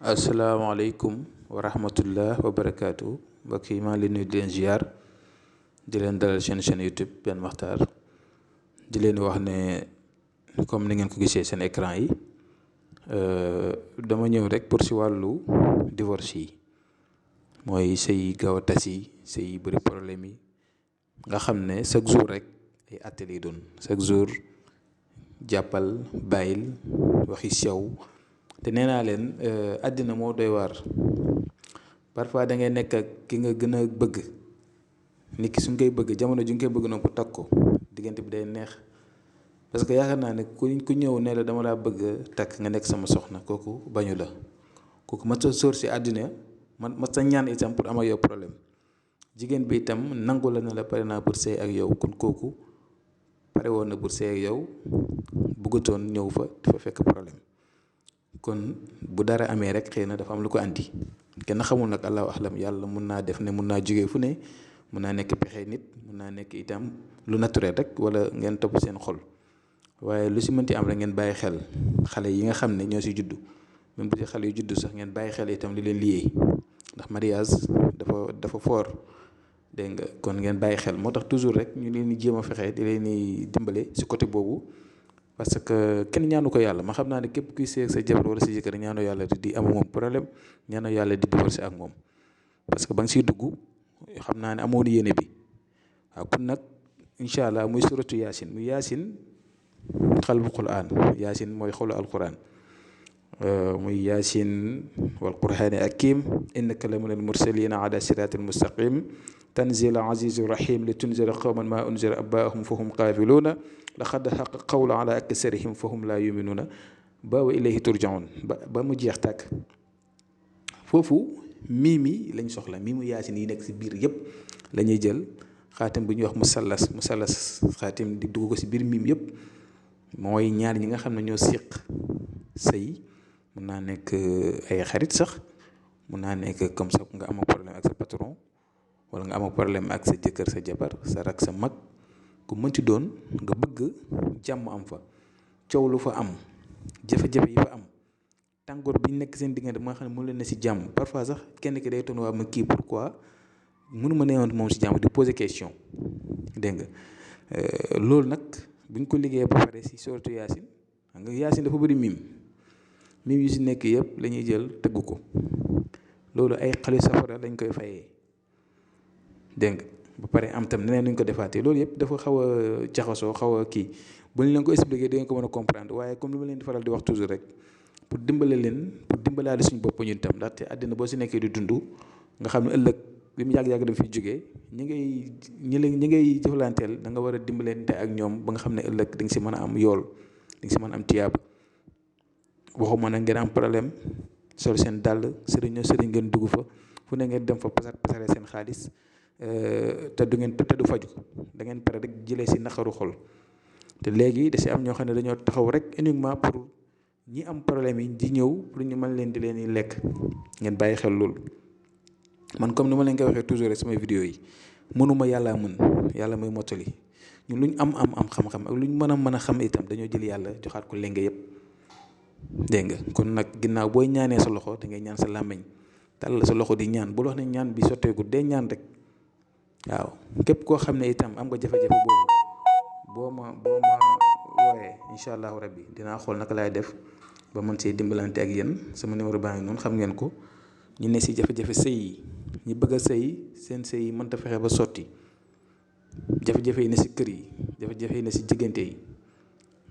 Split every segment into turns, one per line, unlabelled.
asalaamaaleykum wa rahmatullah wa barakaatu mbokk yi maa ngi leen nuyu di leen ziar di leen dalal seen chaîne YouTube Ben Makhtar di leen wax ne comme ni ngeen ko gisee seen écran yi dama ñëw rek pour si wàllu divorce yi mooy sëy gaaw a tas yi sëy bëri problème yi nga xam ne chaque jour rek ay atelier doon chaque jour jàppal bàyyil waxi sew te nee naa leen àddina moo doy waar parfois da ngay nekk ak ki nga gën a bëgg nit ki su nga koy bëgg jamono ju nga koy bëgg noonu pour takk ko diggante bi day neex parce que yaakaar naa ne ku ñëw ne la dama laa bëgg takk nga nekk sama soxna kooku bañu la kooku ma sa sóor si àddina ma sa ñaan itam pour am ak yow problème jigéen bi itam nangu la ne la pare naa pour sëy ak yow kon kooku pare woon na pour sëy ak yow bëggatoon ñëw fa dafa fekk problème. kon bu dara amee rek xëy na dafa am lu ko andi kenn xamul nag allahu axlam yàlla mun naa def ne mun naa jógee fu ne mun naa nekk pexe nit mun naa nekk itam lu naturel rek wala ngeen topp seen xol waaye lu si mënti am rek ngeen bàyyi xel xale yi nga xam ne ñoo si juddu même bu si xale yu juddu sax ngeen bàyyi xel itam li leen liyee ndax mariage dafa fort dégg nga kon ngeen bàyyi xel moo tax toujours rek ñu leen di jéem a fexe di leen di dimbale si côté boobu. parce que kenn ñaanu ko yàlla ma xam naa ne képp kuy seeg sa jabar wala sa jëkkër ñaanu yàlla di am moom problème ñaanu yàlla di divorcer ak moom parce que ba nga siy dugg xam naa ne amoon yéene bi waaw kon nag incha allah muy suratu yaasin muy yaasin xalbu quran yaasin mooy xolu alquran muy yaasin wal qur'ani hakim innaka la min al mursalina ala siratil mustaqim tanzil azizu rahim li tunzira qawman ma unzira abaahum fahum qaafiluuna laqad xaqa qawlu ala aksarihim fahum laa yuminuuna ba wa ilayhi turjaun ba mu jeex tàkk foofu miimi lañ soxla miimu yaasin yi nekk si biir yëpp la ñuy jël xaatim bu ñuy wax musallas xaatim di dugg ko si biir miim yëpp mooy ñaar ñi nga xam ne ñoo siq sëy mun naa nekk ay xarit sax mun naa nekk comme ça nga am problème ak sa patron wala nga am problème ak sa jëkkër sa jabar sa rak sa mag ku mënti doon nga bëgg jàmm am fa coow lu fa am jafe-jafe yi fa am tàngoor bi nekk seen diggante ba nga xam ne mu leen ne si jàmm parfois sax kenn ki day toon waa ma kii pourquoi mënu ma neewoon moom si jàmm di poser question dégg nga loolu nag buñ ko liggéeyee ba pare si sooratu yaasin xam nga yaasin dafa bëri mim yu si nekk yëpp la ñuy jël tëgg ko loolu ay xale safara lañ koy fayee dégg nga ba pare am tam neneen nuñ ko defaatee loolu yëpp dafa xaw a jaxasoo xaw a kii bu ñu leen ko expliqué di ngeen ko mën a comprendre waaye comme li ma leen di faral di wax toujours rek pour dimbalaale suñu bopp ñun tam ndaxte àddina boo si nekkee di dund nga xam ne ëllëg bi mu yàgg-yàgg dafa fiy jógee ñi ngay jëflanteel da nga war a dimbalante ak ñoom ba nga xam ne ëllëg di nga si mën a am yool di nga si mën a am tiyaaba waxuma nag ngeen am problème sol seen dàll sëriñ ngeen dugg fa fu ne ngeen dem fa pasare seen xaalis te du faju da ngeen pare rek jëlee si naqaru xol te léegi da si am ñoo xam ne dañoo taxaw rek uniquement pour ñi am problème yi di ñëw pour ñu mën leen di leen di lekk ngeen bàyyi xel loolu man comme ni ma leen koy waxee toujours rek samay vidéo yi mënuma yàlla mën yàlla mooy mottali ñun lu ñu am xam-xam ak lu ñu mën a xam itam dañoo jël yàlla joxaat ko lenge yëpp dégg nga kon nag ginnaaw booy ñaanee sa loxo da ngay ñaan sa làmmiñ tàll sa loxo di ñaan bul wax ne ñaan bi sotteeku dee ñaan rek waaw képp koo xam ne itam am nga jafe-jafe boobu boo ma wooyee incha allahu rabbi dinaa xool naka laay def ba mën see dimbalante ak yéen sama numéro baa ngi noonu xam ngeen ko ñu ne si jafe-jafe sëy yi ñi bëgg a sëy seen sëy yi mënta fexe ba sotti jafe-jafe yi ne si kër yi jafe-jafe yi ne si diggante yi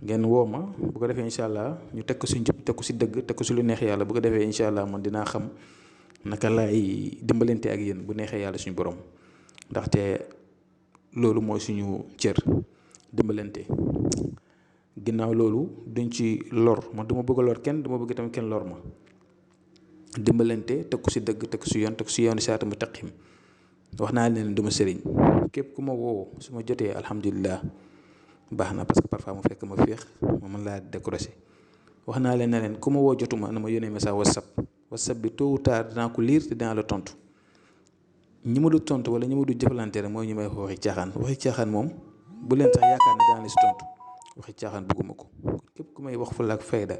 ngeen woo ma bu ko defee incha allah ñu teg ko si njub teg ko si dëgg teg ko si lu neex yàlla bu ko defee incha allah man dinaa xam naka laay dimbalante ak yéen bu neexee yàlla suñu borom ndaxte loolu mooy suñu cër dimbalante ginnaaw loolu duñ ci lor man duma bëgg a lor kenn duma bëgg tamit kenn lor ma dimbalante teg ko si dëgg teg ko si yoon teg ko si yoon saata mu taqim wax naa leen duma sëriñ képp ku ma woo su ma jotee alhamdulilah baax na parce que parfois mu fekk ma féex ma mën laa décrocher wax naa leen ne leen ku ma woo jotuma na ma yónnee message whatsapp bi tôt ou tard dinaa ko lire te dinaa la tontu ñi ma du tontu wala ñi ma du jëflante rek mooy ñu may waxi caaxaan moom bu leen sax yaakaar ne dinaa la si tontu waxi caaxaan bëgguma ko képp ku may wax fulla ak fayda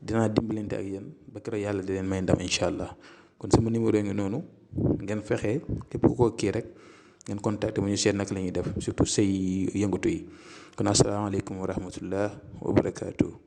dinaa dimbalante ak yéen ba keroog yàlla di leen may ndam incha allah. kon sama numéro ngi noonu, ngeen fexe képp ku ko kii rek ngeen contacté mu ñu seet nag la ñuy def surtout sëy yëngatu yi. kon asalaamaaleykum wa rahmatullah wa barakaatu.